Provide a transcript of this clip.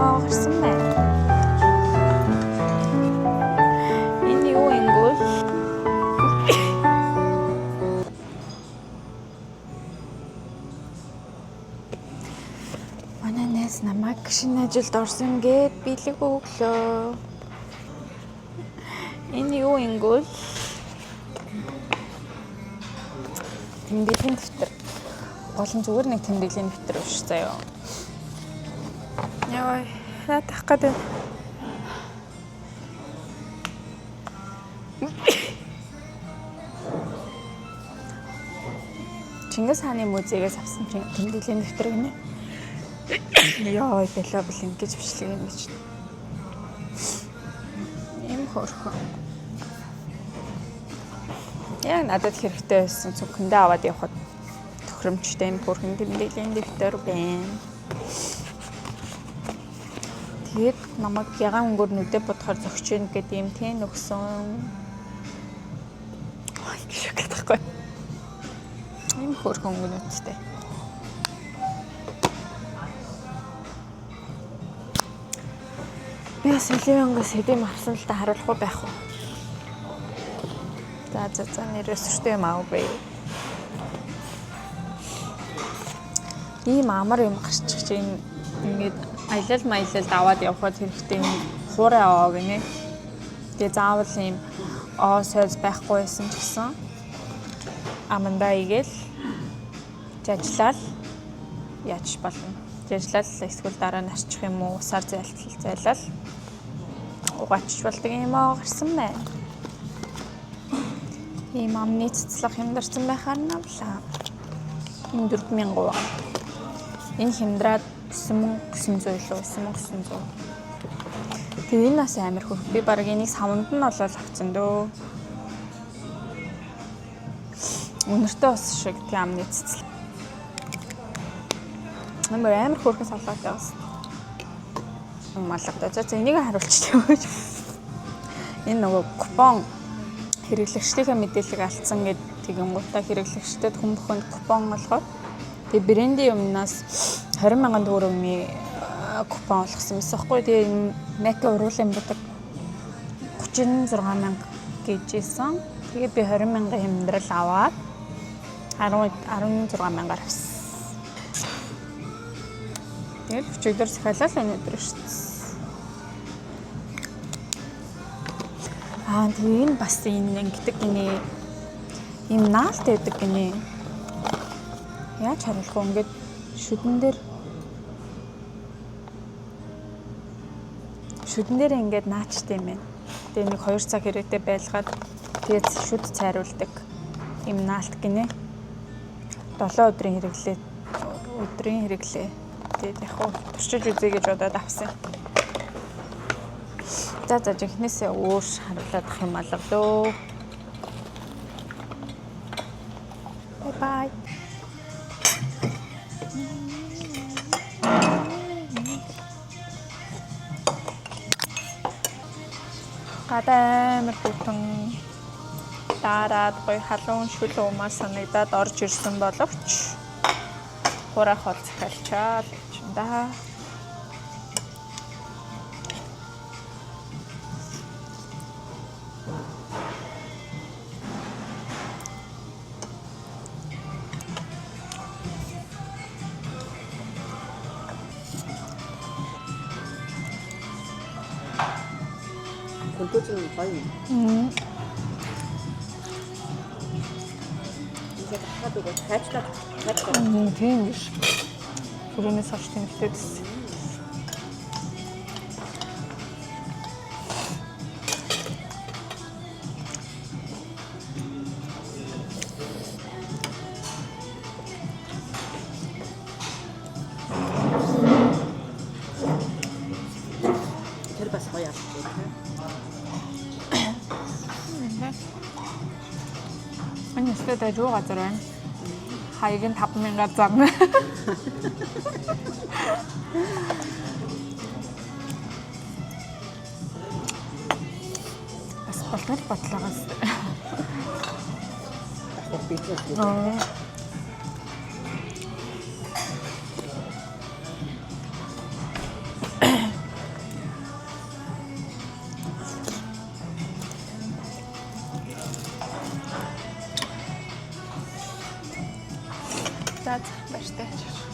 юм аа гарсан байна. Энэ юу ингүүл? Манай найз намайг шинэ ажилд орсон гээд бэлэг өглөө. Энэ юу ингүүл? Тэмдэглэлийн дэвтэр. Гол нь зүгээр нэг тэмдэглэлийн дэвтэр биш заяа. Яа, наадах гэдэг. Чингис хааны музейгээс авсан чинь тэмдэглэлийн дэвтэр гинэ. Яа, бэлээ бэл ингэж бичлэг юм гэж. Ийм хөөрхөн. Яг надад хэрэгтэй байсан цүнхэндээ аваад явхад тохиромжтой юм хөөрхөн тэмдэглэлийн дэвтэр байна. Тэгээд намайг ягаан өнгөөр нүдэ будахаар зөгч ийн гэдэг юм тэн өгсөн. Ой, шоколадахгүй. Ийм хөөрхөн өнгөнүүдтэй. Би бас Элевангаас хэдэм авсан л та харуулах уу байх уу? За за за нэрээ өсөртэй юм аавгүй. Ийм амар юм гарчих чинь ингээд аялал маялалд аваад явхад хэрэгтэй юм хуурай аваа гинэ. Тэгээ заавал ийм оо сойз байхгүй байсан ч гэсэн амандаа игээл жажлал яаж болно. Жажлал эсвэл дараа нь арчих юм уу усаар зайлтал зайлал угаачч болдог юм аа гарсан байна. Ийм амны цэцлэг хямдарсан байхаар нь авлаа. Энэ 4000 вон. Энэ хямдраад 9900 илүү 9900. Тэгээ энэ бас амар хөрх. Би баг энийг савнд нь олоод авцсан дөө. Үнэртэй ус шиг тийм амны цэцлэг. Амар амар хөөрхөн салгаатай бас. Малгадаа. За за энийг харуулчих юм. Энэ нөгөө купон хэрэглэгчдийнхээ мэдээллийг алдсан гэд тэгэнгуутаа хэрэглэгчдэд хүн бүхэнд купон олгоод тэгээ брендийн юмнаас 20 мянган төгрөгийн купон олгосон байсан хгүй. Тэгээ энэ Mac уруулын будаг 36 мянга гэж исэн. Тэгээ би 20 мянган хямдрал аваад 10 16 мянгаар авсан. Тэгэл өчигдөр захиалал өнөөдөр ирсэн. Аа тэгээ энэ бас энэ ингэдэг гинэ. Ийм наалт байдаг гинэ. Яаж харуулах вэ? Ингээд шүдэн дээр ингээд наачтай юм байна. Тэгээ нэг 2 цаг хэрэгтэй байлгаад тэгээд шүд цайруулдаг ийм наалт гинэ. 7 өдрийн хэрэглээ. Өдрийн хэрэглээ. Тэгээд яг хуу туршиж үзье гэж бодоод авсан. За за жинхнээсээ өөр харуулах юм алга дөө. Bye bye. Гадаа амар хүйтэн дараад гоё халуун шүл уумаар санагдаад орж ирсэн боловч хуурай хоол захиалчаад чинь да. Контож нь гоё юм. Ингээд хаад өгөөч хайчлаад хайчлаад. Тийм биш. Түрүүнээс хойш тэмдэгтэй байсан. Тэр бас гоё авчих тийм. Энэ өстой дажгүй газар байна. Хаяг нь 5000-аар зам. Бас болтол бодлогоос. Давхар бизнес гэдэг. Аа. За за, баяртай.